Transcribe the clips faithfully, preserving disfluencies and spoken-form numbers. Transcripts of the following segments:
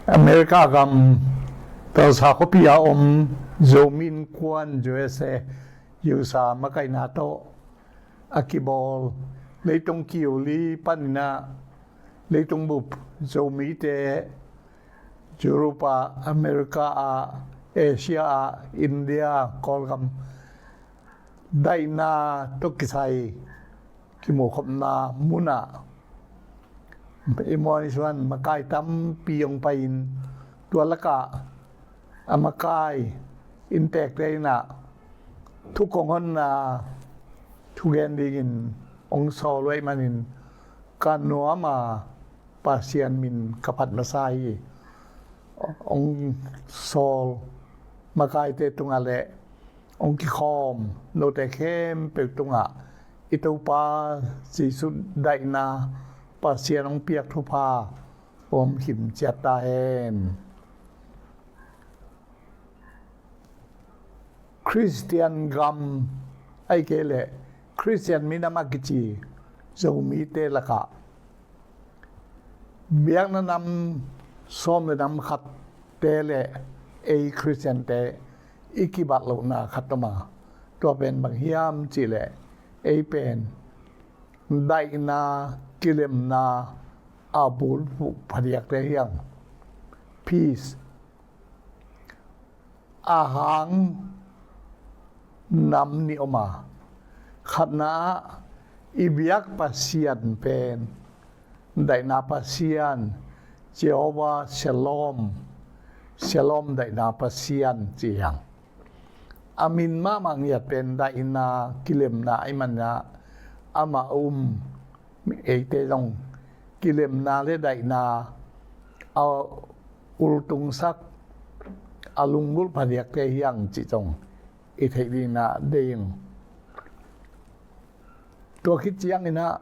America gam Tulsa khuapi a om Zomi Innkuan U S A, U S A makaihna tawh a kibawl leitung kiuli panin ah leitung bup Zomite Europe ah, America ah, Asia ah, India, Kawlgam daihna tawh kisai kimukhopna munah i muan i suan makai tampi hong pai-in, tua lakah a makai inntekte in ah thu kong honna thugen dingin hong sawl uh ahih manin ka nuam a, Pasian min ka phat masa hi. Hong sawl makaite tungah le hong kikhawm note khempeuh tungah i Topa Jesuh daihna, Pasian hong piak thupha om khim ciat ta hen. Khristian gam ahih kei leh Khristian minam a kici Zomite lakah biakna nam sawm le nam khatte le ei Khristiante i kibat lohna khat om a, tua pen bang hiam cih leh ei pen daihna, kilemna a bulphuh phadiakte hi hang. Peace. A hang nam nih om a, khatna ah i biak Pasian pen daihna Pasian, Jehovah Shalom, Shalom daihna Pasian ci hi hang. A min mahmah ngiat pen daihna, kilemna ahih manin ah amah um, eite zong kilemna le daihna a ultungsak, a lunggulh phadiakte hi hang cih zong i theih dingin ah deih ing. Tua khit ciangin ah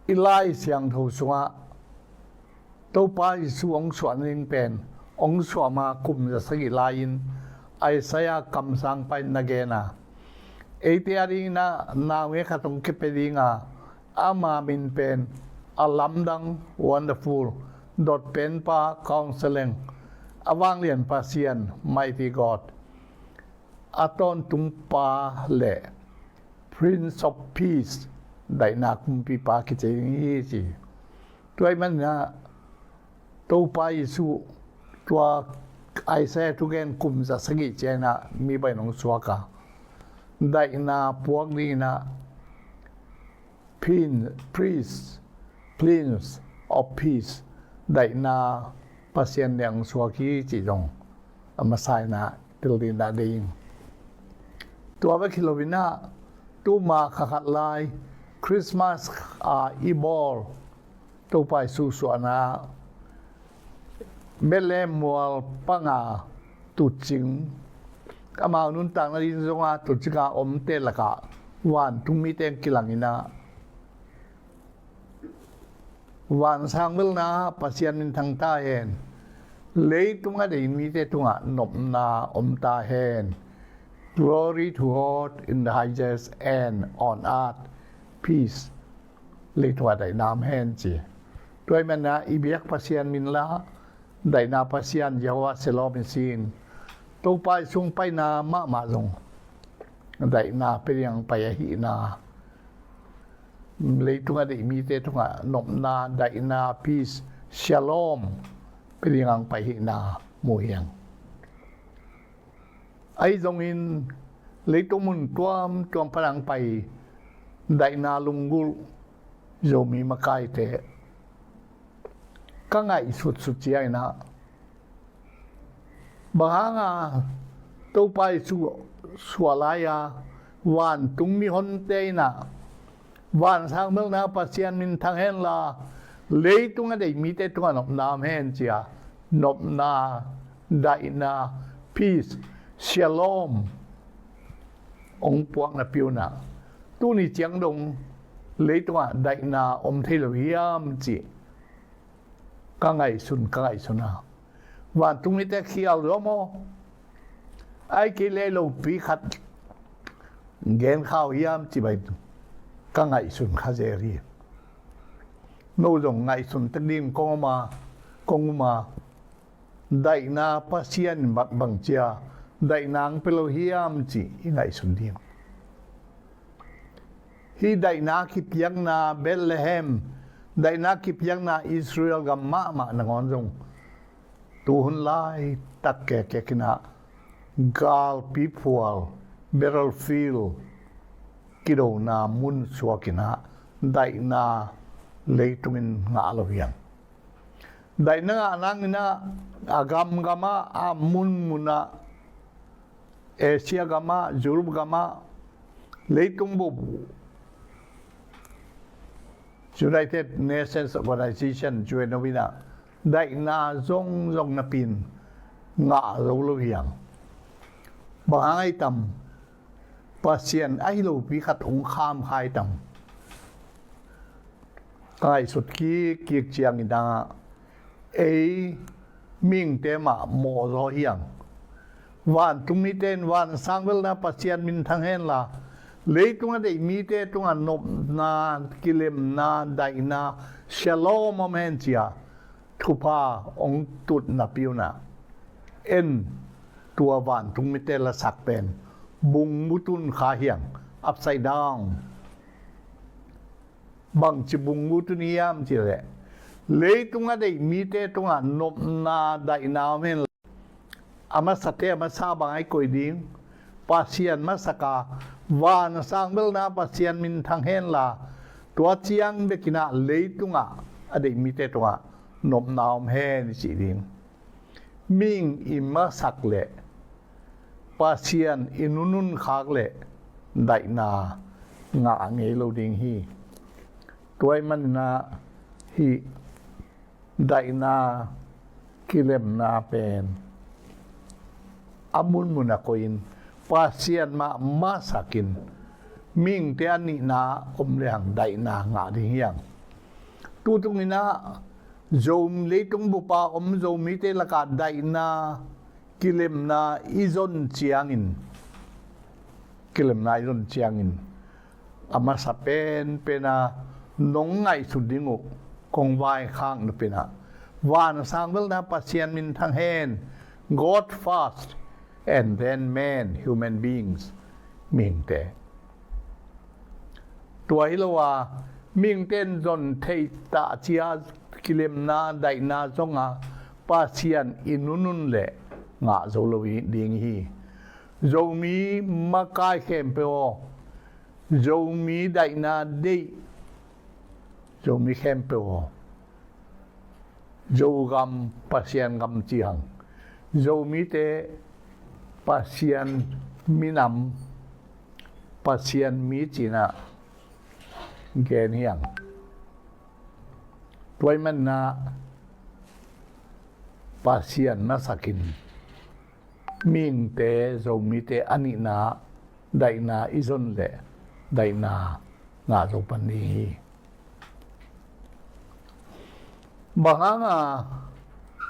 i Lai Siangtho sungah Topa Jesuh hong suah nading pen hong suah ma kum za sagih lai-in Isaiah kamsangpa in na gen a, eite a dingin ah naungek khat hong kipia ding a, ama min pen A Lamdang, Wonderful, Dotpenpa, Counselling, A Vanglian Pasian, Mighty God, A Tawntungpa le Prince of Peace, Daihna Kumpipa kici ding hi ci. Tua ahih manin ah Topa Jesuh tua Isaiah thugen kum za sagih ciangin ah mi bangin hong suak a, daihna puak dingin ah Prin-, Prince, Prince of Peace, daihna Pasian ding hong suak hi cih zong a masa in ah tel dingin ah deih ing. Tua bek hi loin ah tuma kha khat lai Christmas a i bawl Topa Jesuh suahna Bethlehem mual panga tutcing, amau nuntakna ding zonga tutcinga omte lakah vantung mite kilangin ah vansang velna Pasian minthang ta hen, leitung a deih mite tungah nopna om ta hen. Glory to God in the highest and on earth peace. Leitung ah daihna om hen ci. Tua ahih manin ah i biak Pasian min la, daihna Pasian Jehovah Shalom in sin. Topa Jesuh hong paina mahmah zong daihna pia ding hong pai ahihna, leitung a deih mite tungah nopna, daihna, peace, shalom pia ding hong pai ahihna mu hi hang. Ahi zongin leitung mun tuamtuam pan hong pai daihna lunggulh Zomi makaite ka ngaihsutsut ciangin ah, bang hanga Topa Jesuh suah lai-a vantung mihonte in ah vansang melna Pasian minthang hen la, leitung a deih mite tungah nopna om hen ci-a, nopna, daihna, peace, shalom hong puak napi un ah, tuni ciang dong leitungah daihna om thei lo hiam cih ka ngaihsun, ka ngaihsun a, vantung mite khial zaw maw? Ahih kei leh lopi khat gen kha uh hiam cih bang ka ngaihsun kha zel hi. No zong ngaihsun tek dingin kong um a, kong um a, daihna Pasian in bangcia daihna hong pia lo hiam cih i ngaihsun ding. Hih daihna kipiakna Bethlehem, daihna kipiakna Israel gam mahmah nangawn zong tuhun laitak kekek in ah galpi phual, battlefield, kidona mun suak in ah daihna leitungin ngah lo hiam? Daihna ngah nangin ah a gamgam ah, a munmun ah, Asia gam ah, Europe gam ah, leitung bup United Nations Organization, U N O in ah daihna zongzong napi-in ngah zo lo hiam? Bang hang ahi tam? Pasian ahi lopi khat hong kham kha ahi tam? Ka ngaihsut kikkik ciangin ah ei mihingte mah mawhzaw hiam? Vantungmite in van a sang velna Pasian minthang henla, leitung a deih mite tungah nopna, kilemna, daihna, shalom om hen ci-a thupha hong tut napi un ah, en, tua vantungmite lasak pen bungbu tun kha hiam? Upside down. Bangci bungbu tun hiam cih leh, leitung a deih mite tungah nopna, daihna om hen la, a masate a masa bang a i koih ding, Pasian masak a, van a sang velna Pasian minthang henla, tua ciang bek in ah leitungah a deih mite tungah nopna om hen i cih ding. Mihing i masak leh, Pasian i nunun khak leh daihna ngah ngei lo ding hi. Tua ahih manin ah hih daihna kilemna pen a munmun a koihin Pasian mah masakin mihingte a nihna om lehang daihna ngah ding hiam? Tutungin ah Zo, leitung bup a om Zomite lakah daihna kilemna i zon ciangin, kilemna i zon ciangin a masa penpen a nong ngaihsut ding uh kong vaikhak nop in ah, van a sang velna Pasian minthang hen, God first, and then man, human beings, mihingte. Tua hi lo a, mihingte in zon theih tah ci-a kilemna, daihna zong a, Pasian i nunun leh ngah zo lo ding hi. Zomi makai khempeuh aw, Zomi daihna deih Zomi khempeuh aw, Zogam Pasian gam ci hang, Zomite Pasian minam, Pasian mi ci-in ah gen hi hang. Tua ahih manin ah Pasian masakin mihingte, Zomite a nihna daihna i zon leh daihna ngah zo pan ding hi. Bang hang a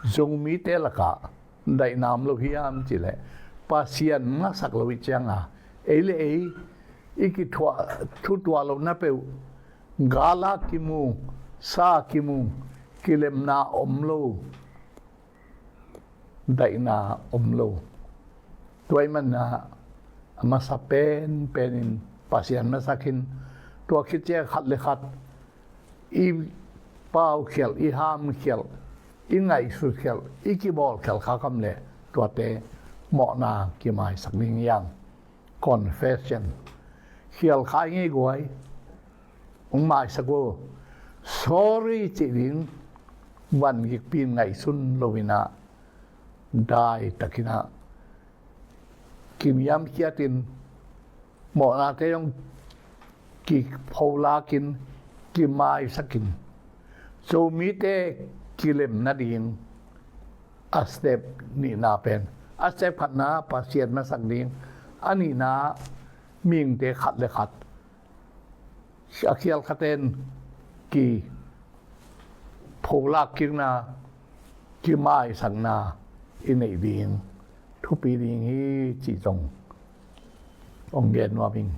Zomite lakah daihna om lo hiam cih leh, Pasian masak lo i ciang a, ei le ei i kithuah, thutuah lohna peuh, gal a kimu, sa kimu, kilemna om lo, daihna om lo. Tua ahih manin ah a masa penpen in Pasian masakin, tua khit ciang khat le khat i paukhialh, i hamkhialh, i ngaihsutkhialh, i kibawlkhialh kha kha leh tuate mawhna kimaisak ding hi hang. Confession. Khial kha i ngei guai, hong maisak uh. Sorry cih ding, van gikpi in ngaihsun lo in ah, dai takin ah kiniamkhiat in, mawhnate zong kipholak in, kimaisak in, Zomite kilem nading a step nihna pen, a step khatna Pasian masak ding, a nihna mihingte khat le khat, a khial khaten kipholak kikna, kimaisakna i neih ding thupi ding hi cih zong hong gen nuam ing.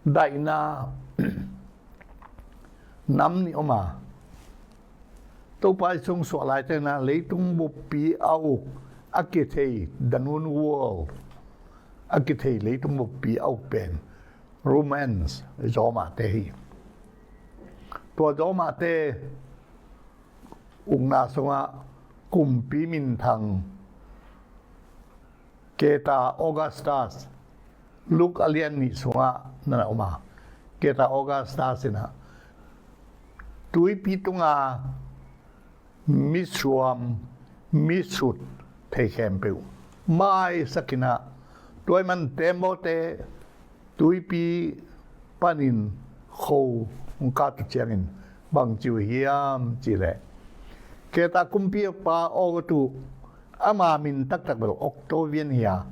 Daihna, nam nih om a, Topa Jesu suah laitakin ah leitung buppi a uk, a kithei, the known world, a kithei leitung buppi a uk pen Romans, Roma te hi. Tua Roma te ukna sungah kumpi minthang Caesar Augustus, Luke a lian nih sungah na na om a, Caesar Augustus in ah tuipi tunga misuam, misut thei khempeuh maisak in ah, tua ahih manin tembaw te tuipi panin kho hong kat uh ciangin bang ci uh hiam cih leh, Caesar kumpipa Augustus, ama min taktak bel Octavian hi a,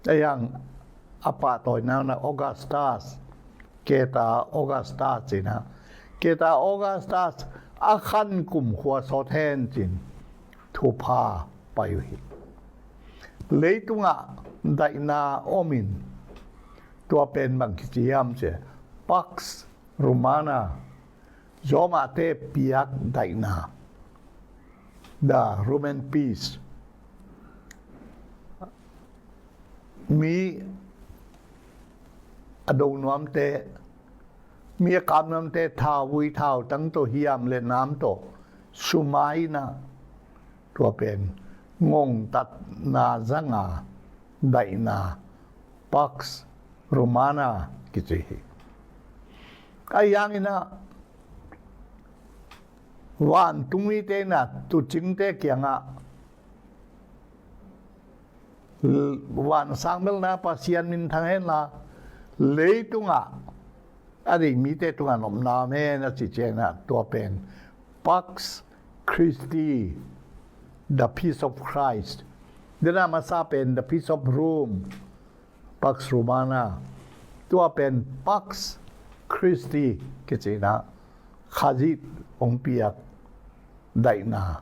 ahi hang a pahtawina in ah Augustus, Caesar Augustus ci-in ah, Caesar Augustus a khan kum khua sawt hen ci-in thupha pai uh hi. Leitungah daihna om in, tua pen bang kici hiam cih leh Pax Romana, Roma te piak daihna, the Roman peace. Mi a do nuamte, mi a kap nuamte thauvui thautang tawh, hiam le nam tawh sumai in ah, tua pen ngongtatna zanga daihna, Pax Romana kici hi. Ahi hangin ah vantung mite in ah tuucingte kiangah vansang belna Pasian minthang henla, leitungah a deih mite tungah nopna om hen a cih ciangin ah, tua pen Pax Christi, the peace of Christ. Tua a masa pen the peace of Rome, Pax Romana. Tua pen Pax Christi kici-in ah, Khazih hong piak daihna.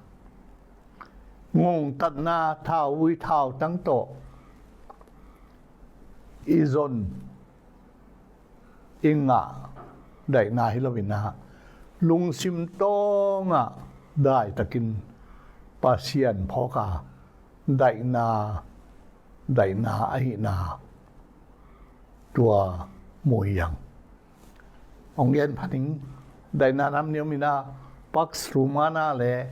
Ngongtatna thauvui thautang tawh i zon i ngah daihna hi lo-in ah, lungsim tawngah daitakin Pasian phawk a daihna, daihna ahihna tua mu hi hang. Hong gen pha ning, daihna nam nih om in ah, Pax Romana le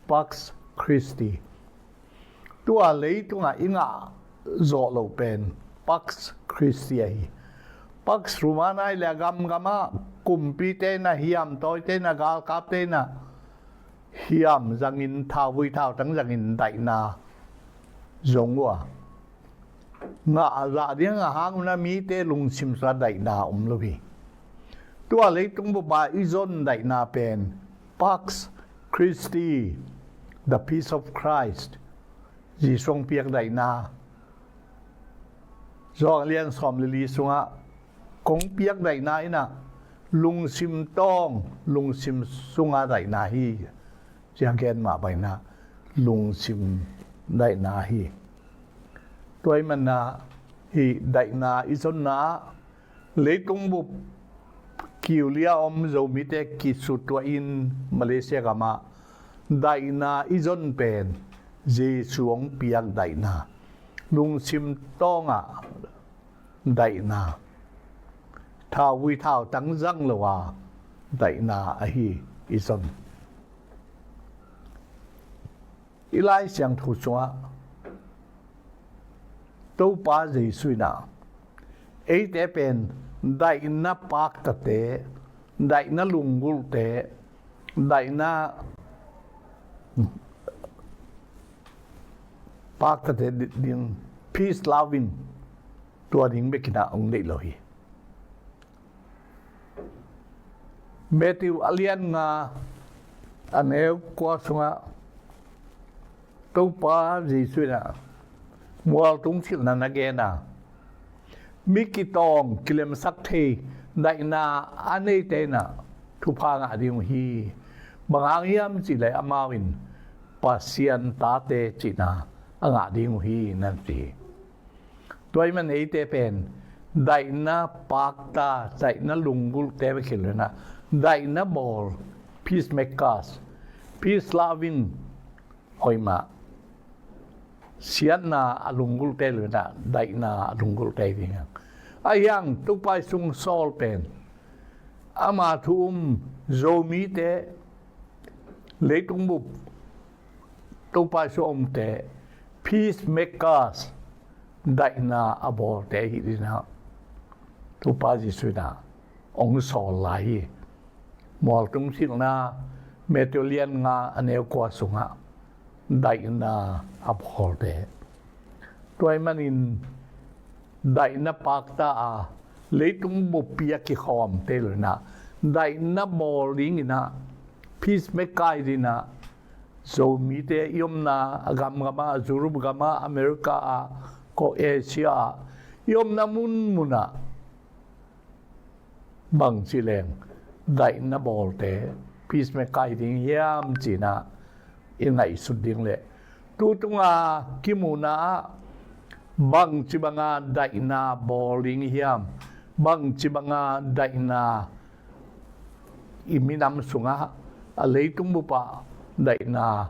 Pax Christi. Tua leitungah i ngah zawh loh pen Pax Christi ahi. Pax Romana hi leh a gamgamah kumpite in ah, hiamtawite in ah, galkapte in ah hiam zangin, thauvui thautang zangin daihna zong uh a, ngah zah ding a hang un ah mite lungsim sungah daihna om lo hi. Tua leitung bup ah i zon daihna pen Pax Christi, the peace of Christ, Jesu hong piak daihna. Johan lian sawm le li sungah kong piak daihna in ah lungsim tawng, lungsim sunga daihna hi, ci-a gen mah bangin ah lungsim daihna hi. Tua ahih manin ah hih daihna i zonna ah, leitung bup kiulia om Zomite kisutuahin Malaysia gamah daihna i zon pen Jesu hong piak daihna, lungsim tawngah daihna, thauvui thautang zang lo a daihna ahi i zon. I Lai Siangtho sungah Topa Jesu in ah eite pen daihna paktate, daihna lunggulhte, daihna paktate ding, peace loving, tua ding bekin ah hong deih lo hi. Matthew a lian nga, a neu kua sungah Topa Jesu in ah mualtung silhna na gen a, mi kitawng kilemsak thei daihna a neite in ah thupha ngah ding uh hi. Bang hang hiam cih leh amau in Pasian tate cihna a ngah ding uh hi, na ci hi. Tua ahih manin eite pen daihna pakta, daihna lunggulhte bek hi lo-in ah, daihna bawl, peacemakers, peace loving, hoih mah, siatna a lunggulhte lo-in ah daihna a lunggulhte hi ding a. Ahi hang Topa Jesu sung sawl pen ama thu um Zomite, leitung bup Topa Jesu omte, peacemakers, daihna a bawlte hi ding a, Topa Jesu in ah hong sawl lai hi. Mualtung Silhna, Matthew lian nga, a neu kua sungah daihna a bawlte. Tua ahih manin daihna pakta a, leitung buppi a kikhawmte lo-in ah daihna bawl dingin ah, peacemaker dingin ah, Zomite i omna a gamgamah, Europe gamah, America ah, ko Asia ah, i omna munmunah bangci leng daihna bawlte, peacemaker hi ding hiam ci-in ah i ngaihsut ding leh, tu tunga kimuhna ah bangci banga daihna bawl ding hiam, bangci banga daihna i minam sungah, a leitung bupah daihna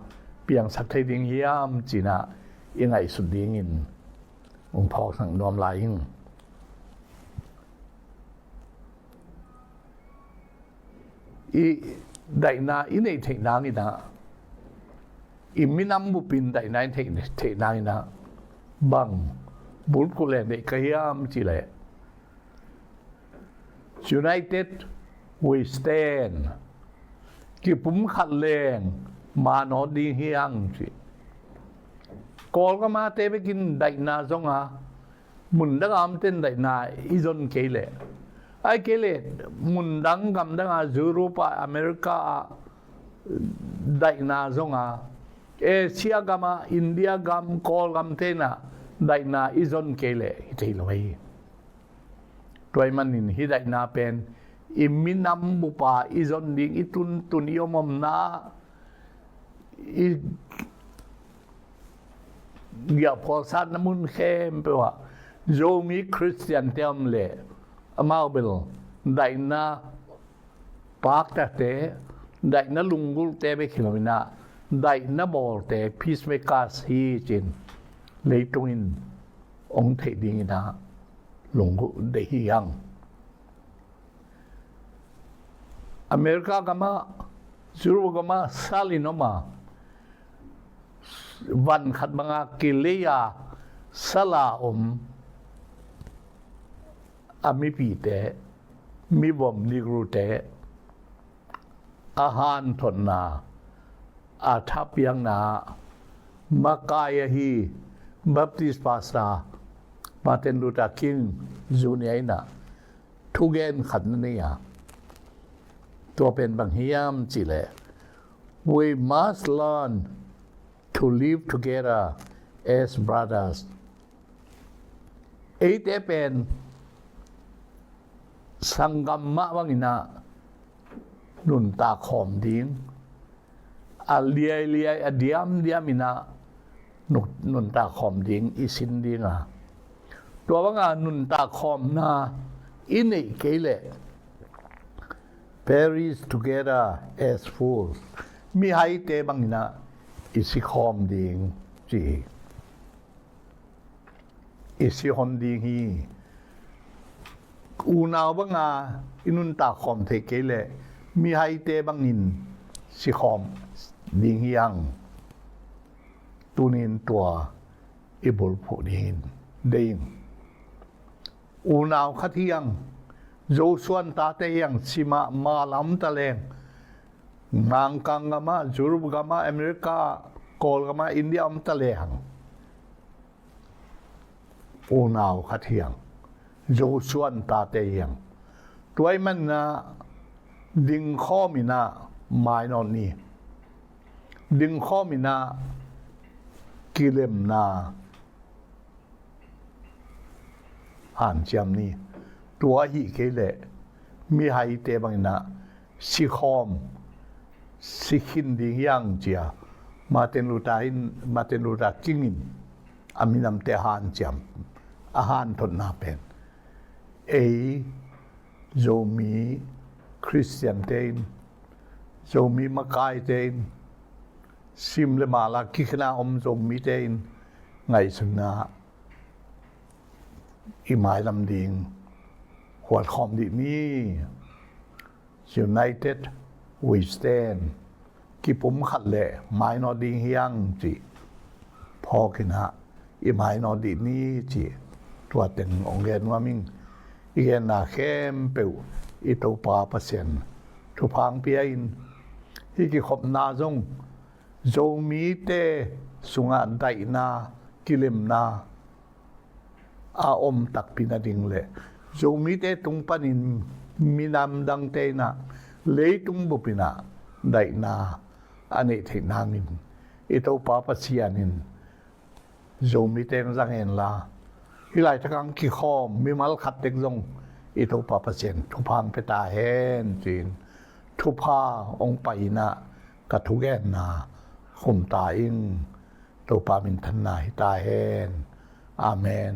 piangsak thei ding hiam ci-in ah i ngaihsut dingin hong phawksak nuam lai ing. I daihna i neih theih nangin ah, i minam bup in daihna i neih theih nangin ah, bang bulphuh leng deih ka hiam cih leh, United we stand. Kipumkhat leng manawh ding hi hang ci. Kawlgam a te bekin daihna zong a, mundang a omte'n daihna i zon kei leh, ahih kei leh mundang gamdang a, Europe ah, America ah daihna zong a, Asia gam ah, India gam, Kawlgam te'n ah daihna i zon kei leh hi thei lo hi. Tua ahih manin hih daihna pen i minam bup a i zon ding, i tuntun, i omomna, i giahphual satna mun khempeuh ah Zomi Khristiante om leh, amau bel daihna paktate, daihna lunggulhte bek hi lo-in ah, daihna bawlte, peacemakers hi ci-in leitung in hong theih dingin ah lunggulh deih hi hang. America gam ah, Europe gam ah sal in om a, van khat banga kilei a, sal a om a mipite, mivom Negrute, a hanthotna, a thapiakna makai ahi Baptist pastor Martin Luther King Junior in ah thugen khat na nei a, tua pen bang hiam cih leh, "We must learn to live together as brothers." Eite pen sanggam mah bangin ah nuntak khawm ding, a liailiai, a diamdiam in ah nun-, nuntak khawm ding i sin ding a, tua banga nuntak khawmna i neih kei leh, "Perish together as fools." Mihaite bangin ah i si khawm ding ci hi. I si hon ding hi. Unau banga i nuntak khawm thei kei leh mihaite bangin si khawm ding hi hang. Tuni-in tua i bulphuh dingin deih ing. Unau khat hi hang. Zo suan tate hi hang, si mahmah a om ta leng, Mangkang gam ah, Europe gam ah, America, Kawlgam ah, India om ta leng, unau khat hi hang, Zo suan tate hi hang. Tua ahih manin ah dingkhawm in ah mainawt ni. Dingkhawm in ah kilemna hanciam ni. Tua ahih kei leh mihaite bangin ah sikhawm, sikhin ding hi hang ci-a Martin Luther in, Martin Luther King in a minamte hanciam, a hanthotna pen ei Zomi Khristiante in Zomi makaite in, sim le mal a kikhen a om Zomite in ngaihsutna i mailam ding huatkhawm dih ni. United we stand. Kipumkhat leh mainawt ding hi hang cih phawk in ah i mainawt dih ni cih tua teng hong gen nuam ing. I genna khempeuh i Topa Pasian thupha hong pia in, hih kikhopna zong Zomite sungah daihna, kilemna a om takpi nading leh Zomite tung panin minam dangte in ah leitung bup in ah daihna a neih theih nangin i Topa Pasian in Zomite hong zang hen la, hih laitak hong kikhawm mimal khat tek zong i Topa Pasian thupha hong pia ta hen ci-in thupha hong pai in ah ka thugenna khum ta ing. Topa minthanna hi ta hen. Amen.